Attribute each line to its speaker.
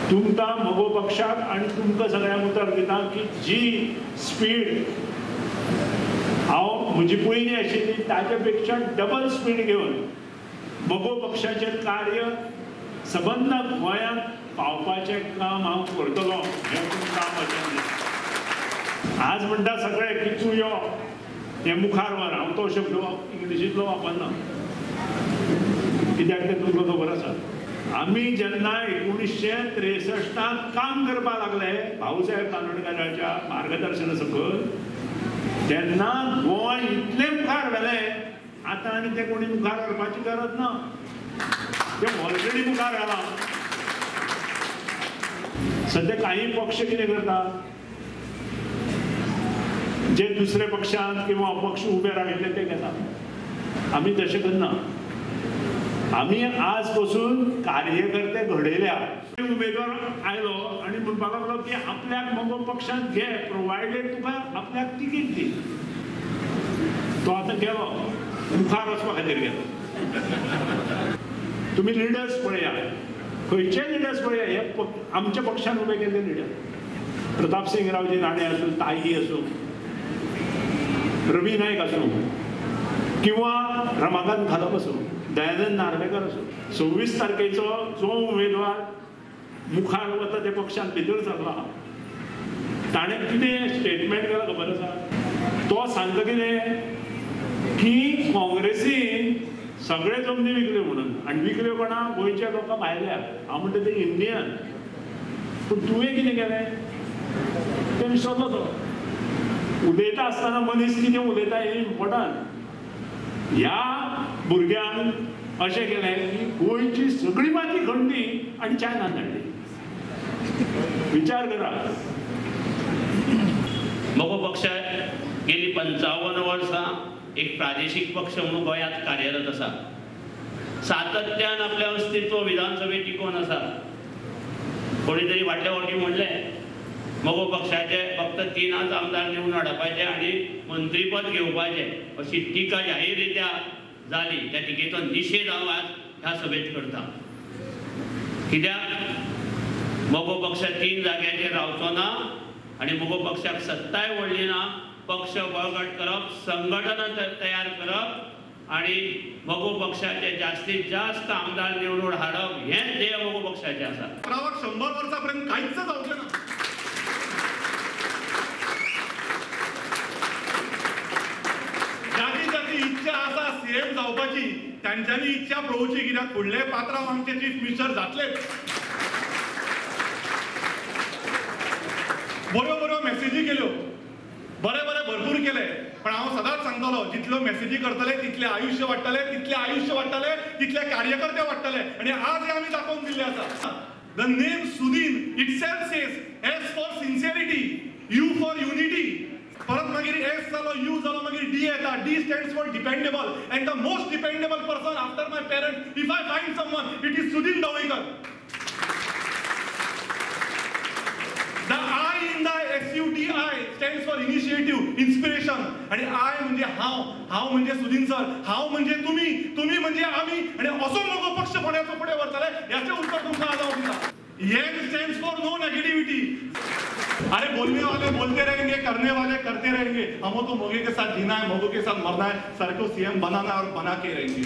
Speaker 1: तुमकां मगो पक्षाक आनी तुमकां सगळ्यांक उतर दिता की जी स्पीड हांव म्हजी पयलीं आशिल्ली ताच्या पेक्षा डबल स्पीड घेवन मगो पक्षाचें कार्य सबंद गोंयांत पावपाचें काम हांव करतलो हें तुमकां वचन दिता. आज म्हणटा सगळे की तूं यो हें मुखार व्हर, हांव तो शब्द इंग्लिशींतलो वापरना कित्याक तें तुमकां खबर आसा. आमी जेन्ना 1963 काम करपाक लागले भाऊसाहेब कानोडकाराच्या मार्गदर्शना सकयल तेन्ना गोंय इतलें मुखार व्हेलें आतां आनी तें कोणी मुखार व्हरपाची गरज ना, तें ऑलरेडी मुखार घालां. सद्या काही पक्ष कितें करता, जे दुसरे पक्षांत किंवा अपक्ष उबे राविल्ले ते घेता. आमी तशें करना. आमी आज पसून कार्यकर्ते घडयल्या. उमेदवार आयलो आनी म्हणपाक लागलो की आपल्याक मगो पक्षांत घे, प्रोवायडेड तुका आपल्याक तिकीट दी. तो आतां गेलो मुखार वचपा खातीर गेलो. तुमी लिडर्स पळया, खंयचे लिडर्स पळया, हे आमच्या पक्षान उबे केल्ले लिडर, प्रतापसिंग रावजी राणे आसूं, ताई आसूं, रवी नायक आसूं किंवा रमाकांत खलप आसूं, दयानंद नार्वेकर आसूं. 26 तारखेचो जो उमेदवार मुखार वता त्या पक्षान भितर सरला ताणें कितें स्टेटमेंट केलां खबर आसा. तो सांगता कितें की काँग्रेसीन सगळे जमनी विकल्यो म्हणून, आनी विकल्यो कोणा गोंयच्या लोकां भायल्या. हांव म्हणटा ते इंडियन. पूण तुवें कितें केलें तें विसरलो तो. उलयता आसतना मनीस कितें उलयता हें इम्पोर्टंट. ह्या भुरग्यान अशें केलें की गोंयची सगळी माती खणली आनी चायनान धाडली. विचार करा.
Speaker 2: मगो पक्ष गेली 55 वर्सां एक प्रादेशीक पक्ष म्हणून गोंयांत कार्यरत आसा. सातत्यान आपलें अस्तित्व विधानसभेत टिकोवन आसा. कोणी तरी फाटल्या फावटी म्हणलें मगो पक्षाचे फक्त 3 आमदार निवडून हाडपाचे आनी मंत्रीपद घेवपाचें अशी टिका जाहीररित्या जाली. त्या टिकेचो निशेध हांव आज ह्या सभेत करता. कित्याक मगो पक्ष 3 जाग्याचेर रावचो ना आनी मगो पक्षाक सत्ताय व्हडली ना. पक्ष बळकट करप, संघटना तयार करप आनी मगो पक्षाचे जास्तीत जास्त आमदार निवडून हाडप हें ध्येय मगो पक्षाचें आसा.
Speaker 3: 100 वर्सां पर्यंत कांयच जावचें ना. जाची जाची इच्छा आसा सीएम जावपाची तांच्यांनी इच्छा पळोवची, कित्याक फुडले पात्रांव आमचे चीफ मिनिस्टर जातलेच. बऱ्यो बऱ्यो मॅसेजी केल्यो, बरे बरे भरपूर केले, पण हांव सदांच सांगतलो जितल्यो मॅसेजी करतले तितलें आयुश्य वाडटलें, तितलें आयुश्य वाडटलें, तितले कार्यकर्ते वाडटले. आनी आज हें आमी दाखोवन दिल्लें आसा. The name Sudin itself says S for sincerity, U for unity, परत मागीर एस जालो, you जालो, मागीर डी येता. D stands for dependable, and the most dependable person after my parents, if I find someone, it is Sudin Dhavalikar. The I in the SUDI stands for initiative, inspiration. आणि I म्हणजे हांव, हांव म्हणजे Sudin sir, हांव म्हणजे तुम्ही, तुम्ही म्हणजे आमी. आनी असो मगो पक्ष फोंड्याचो फुडें व्हरतले ह्याचें उत्तर तुमकां आज हांव दिता. N stands for no negativity. अरे बोलने वाले बोलते रहेंगे, करने वाले करते रहेंगे. हमको तो मोगे के साथ जीना है, मोगो के साथ मरना है, सर को सीएम बनाना है और बना के रहेंगे.